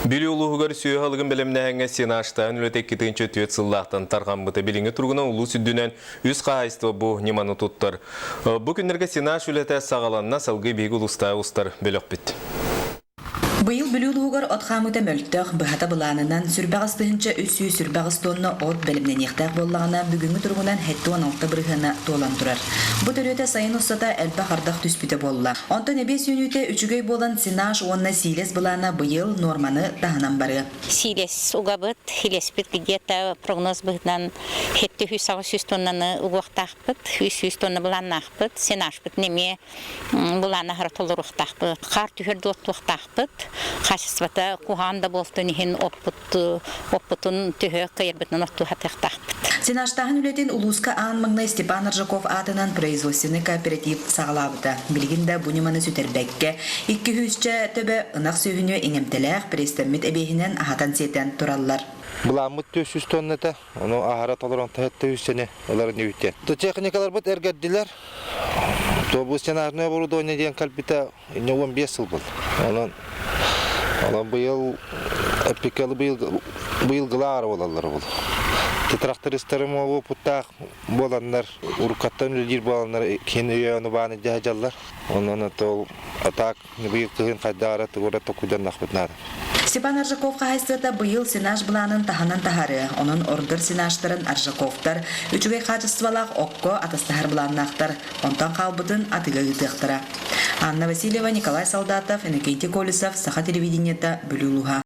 Бүлүү улууһугар сүөһү аһылыгын бэлэмнээһиҥҥэ сенажтааһын үлэтэ 2004 сыллаахтан тарҕаммыта. Билиҥҥи туругунан улуус үрдүнэн үс хаһаайыстыба бу ньыманы туттар. Бу күннэргэ сенаж үлэтэ саҕаланна, салгыы биһиги улуустааҕы устар бөлөхпүт. Быйыл Бүлүү улууһугар от хаамыыта мөлтөх, быһата былаанынан 108 328 тонна от бэлэмнэниэхтээх буоллаҕына, бүгүҥҥү туругунан 76 бырыһыана туолан турар. Бу төрүөтэ сайын устата элбэх ардах түспүтэ буолла. Онтон эбиэс үүнүүтэ үчүгэй буолан сенаж уонна сиилэс былаана быйыл нуорманы таһынан барыа. Сиилэс угабыт, сиилэспит где-то прогноз быһыытынан 700 тоннаны угуохтаахпыт, 300 тонна былааннаахпыт, сенажпытын эмиэ былаан аһара толоруохтаахпыт. Хаар түһэр дуоттуохтаахпыт. Хаачыстыбата куһаҕан да буолтун иһин оппут оппутун төһө кыайарбытынан оттуу сатыахтаахпыт. Сенажтааһын үлэтин улууска аан маҥнай Степан Аржаков аатынан производственнай кооператив саҕалаабыта. Билигин да бу ньыманы сүтэрбэккэ, икки сүүсчэ төбө ынах сүөһүнү иҥэмтэлээх пресстэммит эбиэһинэн аһатан-сиэтэн тураллар. Былааммыт 400 тонната, ону аһара толорон таһытта үссэни ыларын үһүтэ. Техникаларбыт эргэрдилэр, Бу сценарное оборудование диэн кэлбитэ инньэ 15 сыл был. Онон онон быйыл эпикалы быйыл быйылгылаары буолаллар бул. Трактористарым опыттаах буоланнар, уруккаттан үлэлиир буоланнар киһин өйөөнү бааны дьаһаллар. Онон ол атак Быйыл кыһын хайдаара тугура токуйданнахпыт наада. Степан Аржаков хаһаайыстыбата быйыл сенаж былаанын таһынан таһаарыа. Онон ордор сенажтарын Аржаковтар үчүгэй хаачыстыбалаах окко атастаһар былааннаахтар. Онтон хаалбытын атыыга ыытыахтара. Анна Васильева, Николай Солдатов, Иннокентий Колесов, Саха телевидениета, Бүлүү улууһа.